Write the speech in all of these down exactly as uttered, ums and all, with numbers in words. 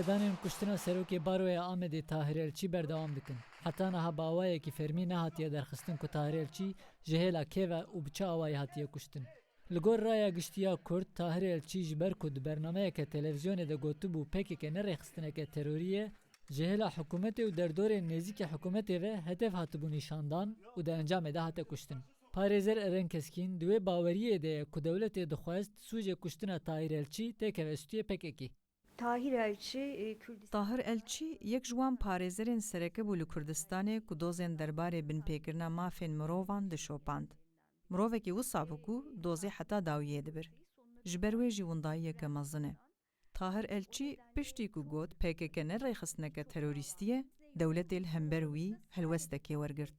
Danên kuştina serokê Baroya Amedê Tahir Elçî berdewam dikin. Heta niha bi awayekî fermî nehatiye derxistin ku Tahir Elçî ji hêla kê ve û bi çi awayî hatiye kuştin. Li gor raya giştî ya Kurd, Tahir Elçî ji ber ku di bernameyeke televîzyonê de gotibû P K K ne rêxistineke terorî ye, ji hêla hikûmetê û derdorên nêzîkî hikûmetê ve hedef hatibû nîşandan û di encamê de hate kuştin. Parêzer Eren Keskîn di wê baweriyê de ye ku dewletê dixwest sûcê kuştina Tahir Elçî têkeve stûyê P K K. Tahir Elçi, e, Kürdistan. Tahir Elçî yek ji wan parêzerên sereke bû li Kurdistanê ku dozên derbarê binpêkirina mafên mirovan dişopand. Mirovekî wisa bû ku dozê heta dawiyê dibir. Ji ber wê jî windayiyeke mezin e. Tahir Elçî piştî ku got P K K ne rêxistineke terorîstî ye, dewletê li hember wî helwestekê wergirt.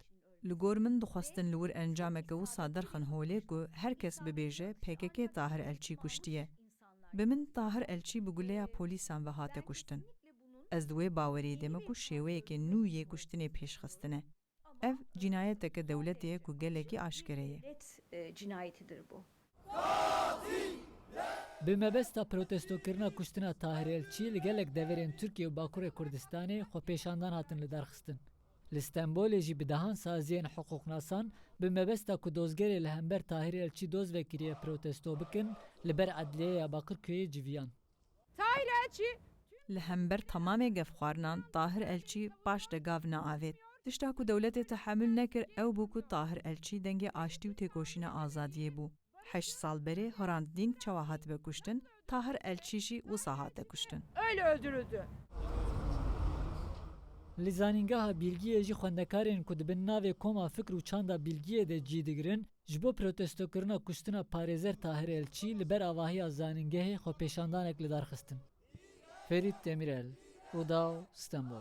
Li gor min dixwestin li wir encameke wisa derxin holê ku her kes bibêje P K K Tahir Elçî kuştiye. Bi min Tahir Elçî bi guleya polîsan ve hate kuştin. Ez di wê baweriyê de me ku şêweyeke nû yê kuştinê pêşxistine. Ev cînayeteke dewletê ye ku gelekî aşkere ye. Devlet, e, cinayetidir bu. Bi mebesta protestokirina kuştina Tahir Elçî li gelek deverên Tirkiye û Bakurê Kurdistanê xwepêşandan hatin lidarxistin. Li Stenbolê jî bi dehan saziyên hiqûqnasan bi mebesta ku dozgerê li hember Tahir Elçî doz vekiriye protesto bikin, li ber edliyeya Bakirköyê civiyan. Tahir Elçi. Li hember temamê gefxwarinan Tahir Elçî paş de gav neavêt. Tişta ku dewletê tehemûl nekir ew bû ku Tahir Elçî dengê aştî û têkoşîna azadiyê bû. Heşt sal berê Hrant Dînk çawa hatibe kuştin, Tahir Elçî jî wisa hate kuştin. Öyle öldürüldü. Li Zanîngeha Bîlgiyê jî xwendekarên ku di bin navê Koma Fikr û Çanda Bîlgiyê de cî digirin, ji bo protestokirina kuştina parêzer Tahir Elçî li ber avahiya zanîngehê xwepêşandanek li dar xistin. Ferît Demîrel, Rûdaw, Stenbol.